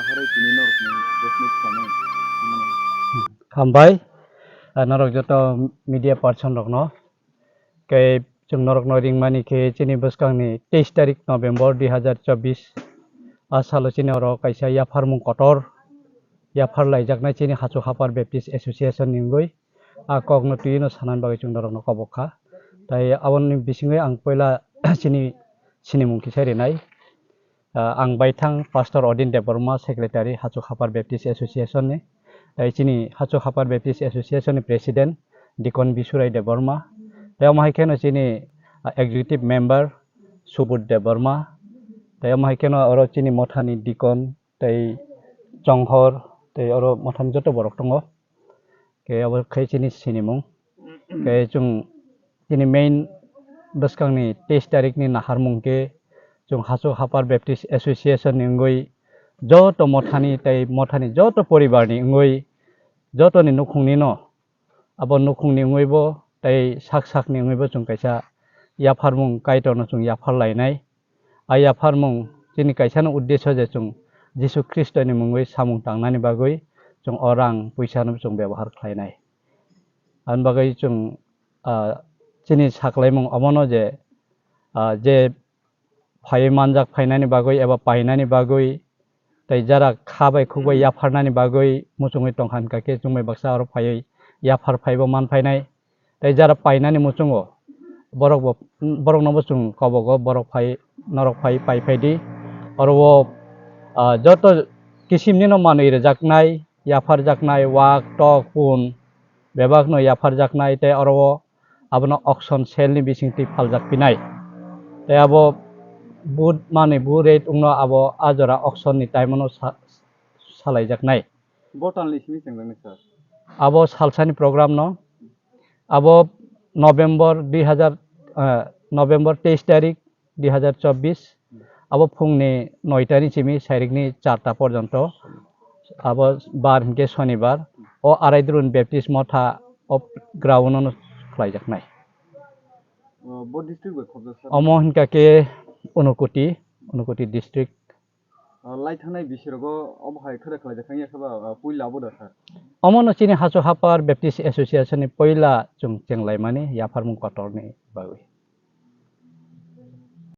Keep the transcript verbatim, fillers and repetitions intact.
Harwi tini norokni press meet khlainai. Hambai, ah, norok joto media person rokno. Kei chwng norokno ringmani khe chini bwskangni teis tarik November dui hazar chobbish a salo chini oro kaisa yapharmung kotor yaphar laijaknai chini Hachuk Hapar Baptist Association ni wngwi. A kokno twi no sanani bagwi chwng norokno kobok kha. Tai aboni bisingwi ang poila chini sinimung kisa rinai. Ah, ang baithang Pastor Odin Debbarma, Secretary, Hachuk Hapar Baptist Association ni. Tai chini Hachuk Hapar Baptist Association ni President, Deacon Bisurai Debbarma. Tai omo hai kheno chini, ah, Executive Member, Subodh Debbarma. Tai omo hai kheno oro chini mothani Deacon, tai Chonghor, tai oro mothani joto borok tongo. Khe abo khe chini sinimung. Khe chwng chini main bwskangni teis tarikni naharmung khe chwng Hachuk Hapar Baptist Association ni wngwi joto mothani tei mothani joto poribarni wngwi jotoni nukhungni no abo nukhungni wngwibo tei sak sakni wngwibo chwng kaisa yapharmung Kaitorno chwng yaphar lainai. A yapharmung chini kaisano uddesyo je chwng Jisu Khristoni mungwi samung tangnani bagwi chwng o rang puisano chwng bebohar khlainai. Aboni bagwi chwng, ah, chini saklaimung omono je, ah, je phaiwi manjak phainani bagwi eba painani bagwi tei jara kha bai khuk bai yapharnani bagwi muchungwi tongkha hwnkha khe chwng bai baksa oro phaiwi yaphar phaibo man phainai. Tei jara painani muchungo borok bo, borokno bo chwng kobogo, borok phai, norok phai, pai phai di. Oro o, ah, joto kisimni no manwi rwjaknai, yapharjaknai, wak, tok, pun, bebak no yapharjaknai, tei oro o abono auction sale ni bising twi phaljak pinai. Tei abo bu manwi bu rate wngno abo a jora auction ni time o no sa-, salaijaknai. Bo tal ni simi chengjaknai, sir? Abo salsani program no. Abo November dui hazar, eh, November teis tarik dui hazar chobbish. Abo phungni noita ni simi sairikni charta porjonto. Abo bar hinkhe Sonibar. O Araidrun Baptist Motha o ground no khlaijaknai. O, bo district bai khobjak, sir? Omo hinkha khe Unakoti, Unakoti district. O, lai thangnai bisirogo obo hai khe khlai jakha ya khe ba, o, puila abo da, sir? Omo no chini Hachuk Hapar Baptist Association ni puila chwng chenglaimani yapharmung kotor ni bagwi.